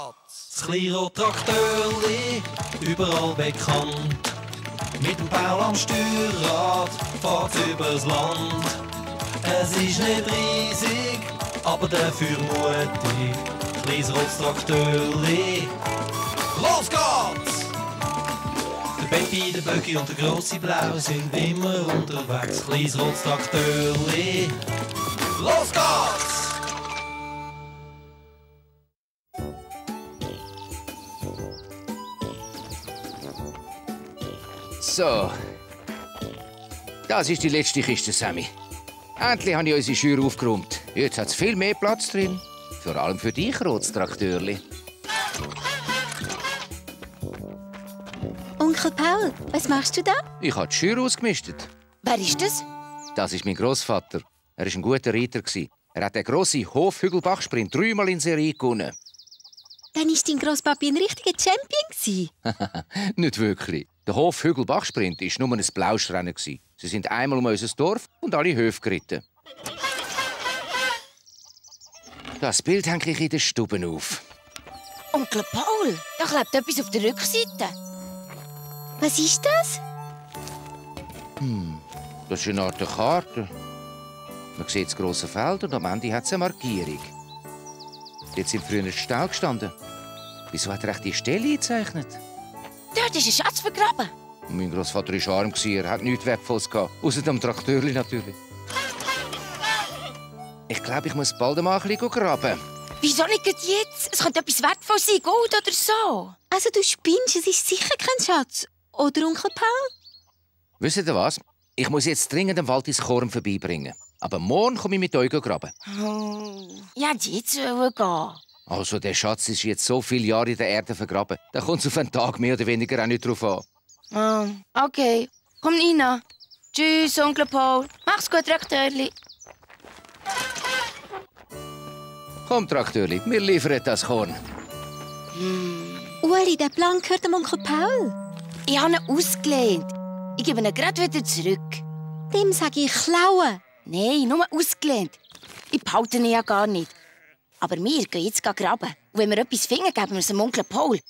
Das Kleinrad-Traktörli, überall bekannt. Mit dem Paul am Steuerrad fährt's übers Land. Es ist nicht riesig, aber dafür mutig. Kleines rotes Traktörli, los geht's! Der Baby, der Böcki und der grosse Blau sind immer unterwegs. Kleines rotes Traktörli, los geht's! So. Das ist die letzte Kiste, Sammy. Endlich habe ich unsere Schür aufgeräumt. Jetzt hat es viel mehr Platz drin. Vor allem für dich, rotes Traktörli. Onkel Paul, was machst du da? Ich habe die Schür ausgemistet. Wer ist das? Das ist mein Großvater. Er war ein guter Reiter. Er hat den grossen Hofhügelbachsprint 3-mal in Serie gewonnen. Dann war dein Grosspapi ein richtiger Champion. Nicht wirklich. Der Hofhügelbachsprint war nur ein Blauschrennen. Sie sind einmal um unser Dorf und alle Höfe geritten. Das Bild hänge ich in der Stube auf. Onkel Paul, da klebt etwas auf der Rückseite. Was ist das? Das ist eine Art Karte. Man sieht das grosse Feld und am Ende hat es eine Markierung. Dort sind früher Ställe gestanden. Wieso hat er echt die Stelle eingezeichnet? Dort ist ein Schatz vergraben. Mein Großvater war arm, er hat nichts Wertvolles gehabt. Außer dem Traktörli natürlich. Ich glaube, ich muss bald mal ein bisschen graben. Wieso nicht jetzt? Es könnte etwas wertvoll sein, Gold oder so. Also du spinnst, es ist sicher kein Schatz. Oder Onkel Paul? Wisst ihr was? Ich muss jetzt dringend am Wald ins Korn vorbeibringen. Aber morgen komme ich mit euch graben. Oh, ja, jetzt wollen gehen. Also, der Schatz ist jetzt so viele Jahre in der Erde vergraben. Da kommt es auf einen Tag mehr oder weniger auch nicht drauf an. Oh, okay. Komm, Nina. Tschüss, Onkel Paul. Mach's gut, Traktörli. Komm, Traktörli, wir liefern das Korn. Uli, der Plan gehört dem Onkel Paul. Ich habe ihn ausgelehnt. Ich gebe ihn gerade wieder zurück. Dem sage ich klauen. Nein, nur ausgelehnt. Ich behalte ihn ja gar nicht. Aber wir gehen jetzt graben. Und wenn wir etwas finden, geben wir es dem Onkel Paul.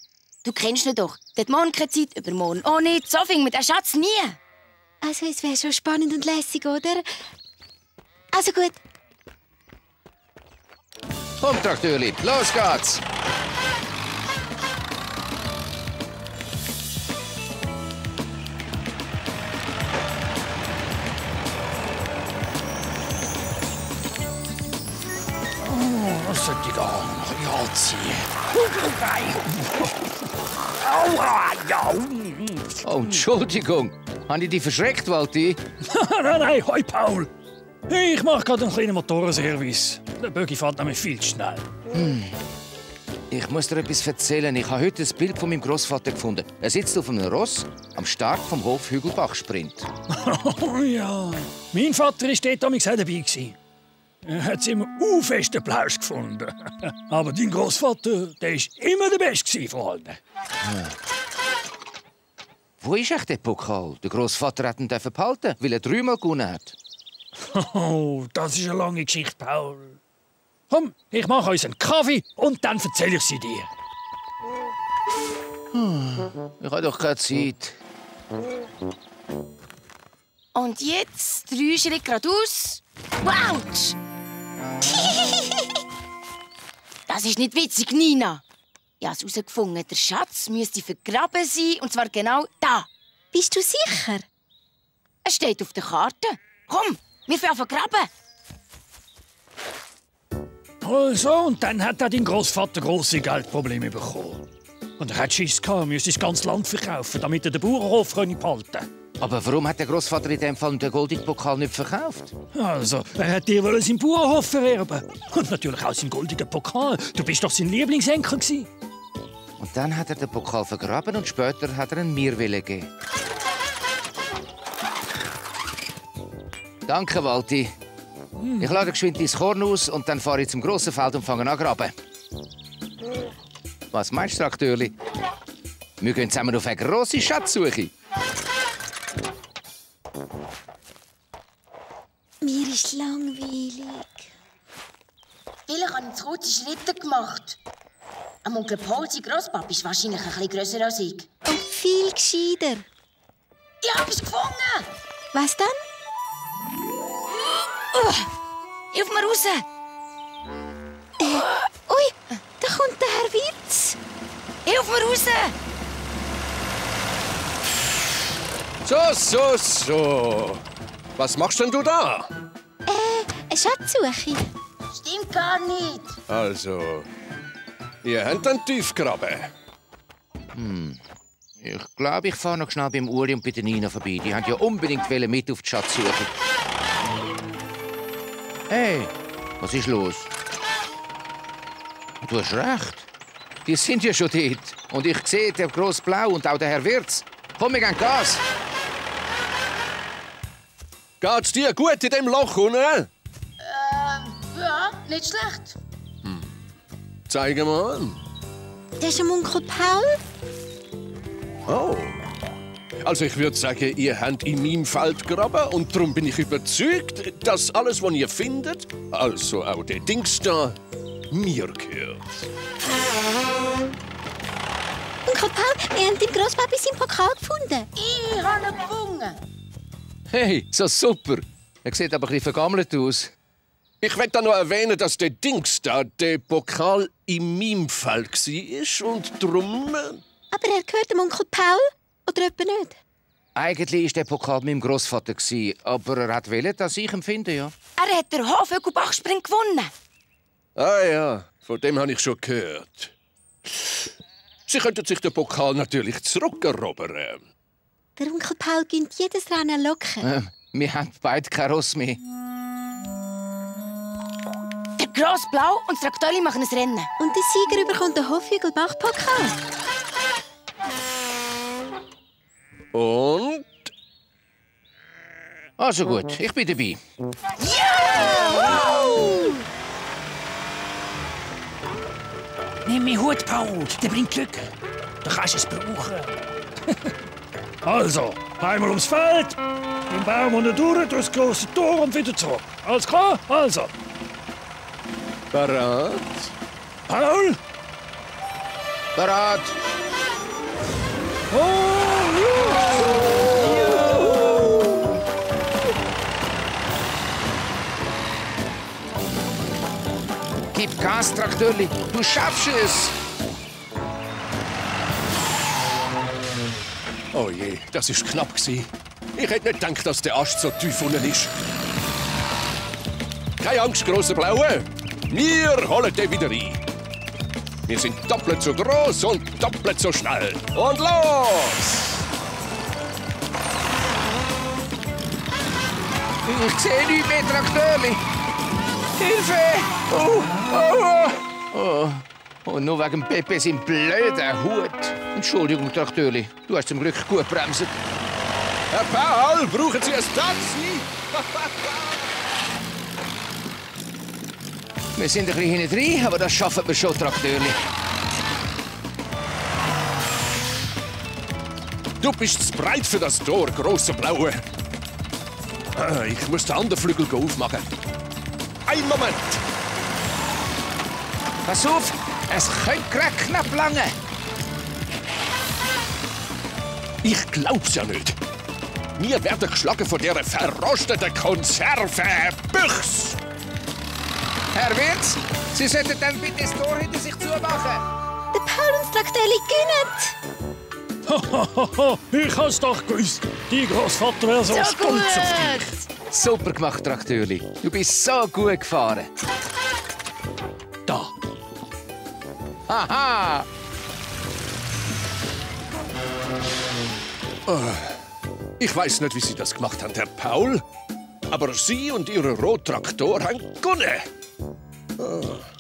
Du kennst ihn doch. Der hat morgen keine Zeit, übermorgen auch nicht. So finden wir den Schatz nie. Also, es wäre schon spannend und lässig, oder? Also gut. Komm, Traktörli, los geht's! Was sollte ich da noch anziehen? Aua, ja. Oh, Entschuldigung. Habe ich dich verschreckt, Walti? Nein, hoi Paul. Ich mache gerade einen kleinen Motorenservice. Der Bögi fährt nämlich viel zu schnell. Ich muss dir etwas erzählen. Ich habe heute ein Bild von meinem Großvater gefunden. Er sitzt auf einem Ross am Start vom Hofhügelbachsprint. Oh ja. Mein Vater war dort damals auch dabei. Er hat es immer fest Applaus gefunden. Aber dein Großvater, der war immer der Beste von allen. Wo ist echt der Pokal? Der Großvater hat ihn behalten, weil er 3-mal gewonnen hat. Oh, das ist eine lange Geschichte, Paul. Komm, ich mache uns einen Kaffee und dann erzähle ich sie dir. Ich habe doch keine Zeit. Und jetzt 3 Schritte geradeaus. Wow! Das ist nicht witzig, Nina. Ich habe es herausgefunden. Der Schatz müsste vergraben sein, und zwar genau da. Bist du sicher? Es steht auf der Karte. Komm, wir fangen graben. Also, und dann hat auch dein Großvater grosse Geldprobleme bekommen. Und er hat Schiss gehabt, er müsste das ganze Land verkaufen, damit er den Bauernhof behalten konnte. Aber warum hat der Großvater in dem Fall den goldenen Pokal nicht verkauft? Also, er hat dir seinen Bauernhof vererben. Und natürlich auch seinen goldenen Pokal. Du bist doch sein Lieblingsenkel gewesen. Und dann hat er den Pokal vergraben und später hat er ihn mir gegeben. Danke, Walti. Ich lade geschwind dein Korn aus und dann fahre ich zum grossen Feld und fange an graben. Was meinst du, Traktörli? Wir gehen zusammen auf eine grosse Schatzsuche. Mir ist langweilig. Vielleicht habe ich zu kurze Schritte gemacht. Am Onkel Paul, sein Grosspapi, ist wahrscheinlich ein bisschen grösser als ich. Und viel gescheiter. Ich hab es gefunden! Was dann? Hilf mir raus! Ui, da kommt der Herr Wirz. Hilf mir raus! So. Was machst denn du da? Eine Schatzsuche. Stimmt gar nicht. Also, ihr habt einen Tiefgraben. Ich glaube, ich fahre noch schnell beim Uli und bei der Nina vorbei. Die haben ja unbedingt mit auf die Schatzsuche. Hey, was ist los? Du hast recht. Die sind ja schon dort. Und ich sehe der Gross Blau und auch der Herr Wirz. Komm, wir gehen Gas. Geht's dir gut in dem Loch unten? Ja, nicht schlecht. Zeig mal. Das ist am Onkel Paul. Oh. Also ich würde sagen, ihr habt in meinem Feld graben und darum bin ich überzeugt, dass alles, was ihr findet, also auch der Dings da, mir gehört. Onkel Paul, wir haben deinem Grosspapi seinen Pokal gefunden. Ich habe ihn gefunden. Hey, so super. Er sieht aber ein bisschen vergammelt aus. Ich will da noch erwähnen, dass der Dings da, der Pokal in meinem Feld war und darum... Aber er gehört dem Onkel Paul? Oder etwa nicht? Eigentlich war der Pokal mit meinem Grossvater, aber er wollte, dass ich ihn finde, ja. Er hat den Hofögelbachspring gewonnen. Ah ja, von dem habe ich schon gehört. Sie könnten sich den Pokal natürlich zurückerobern. Der Onkel Paul gönnt jedes Rennen locker. Wir haben beide kein Ross mehr. Der Grossblau und das Traktori machen ein Rennen. Und der Sieger bekommt den Hofhügelbach-Pokal. Und? Also gut, ich bin dabei. Nimm meinen Hut, Paul. Der bringt Glück. Du kannst es brauchen. Also, einmal ums Feld, den Baum unten durch, durchs grosse Tor und wieder zurück. Alles klar? Also. Parat? Paul? Bereit. Gib Gas, Traktörli. Du schaffst es. Oh je, das ist knapp gewesen. Ich hätte nicht gedacht, dass der Ast so tief unten ist. Keine Angst, grosser Blaue. Wir holen den wieder rein. Wir sind doppelt so groß und doppelt so schnell. Und los! Ich sehe nichts mehr, Traktörli. Hilfe! Und nur wegen Pepe sein blöder Hut. Entschuldigung, Traktörli. Du hast zum Glück gut bremst. Herr Paul, brauchen Sie ein Taxi? Wir sind ein bisschen hinten drin, aber das schaffen wir schon, Traktörli. Du bist zu breit für das Tor, grosser Blaue. Ich muss den anderen Flügel aufmachen. Einen Moment! Pass auf, es könnte gerade knapp lange. Ich glaub's ja nicht. Wir werden geschlagen von dieser verrosteten Konservenbüchse. Herr Wirz, Sie sollten dann bitte das Tor hinter sich zumachen. Der Paul und das Traktorli gewinnen. Ich hab's doch gewusst. Die Großvater wäre so stolz auf dich. Super gemacht, Traktörli. Du bist so gut gefahren. Da. Haha! Ich weiß nicht, wie Sie das gemacht haben, Herr Paul. Aber Sie und Ihre Rottraktor haben gewonnen.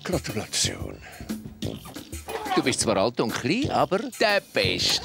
Gratulation. Du bist zwar alt und klein, aber der Beste.